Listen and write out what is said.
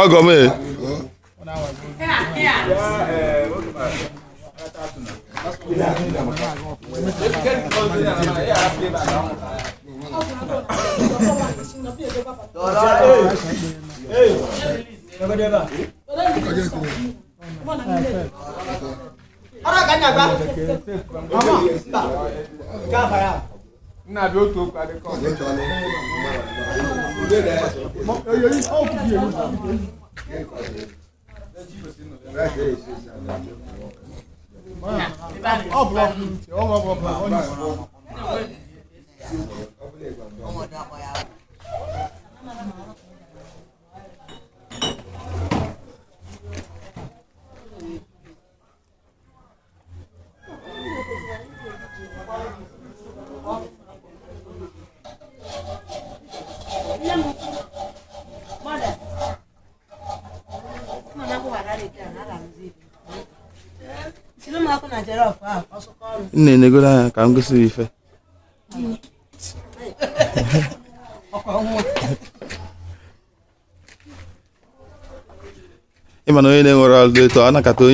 Ọgọ m e. Nne negoro anya ka m gosi gị ife. Ị ma na onye na-enwere ọrụ etu ọ nakọta onye.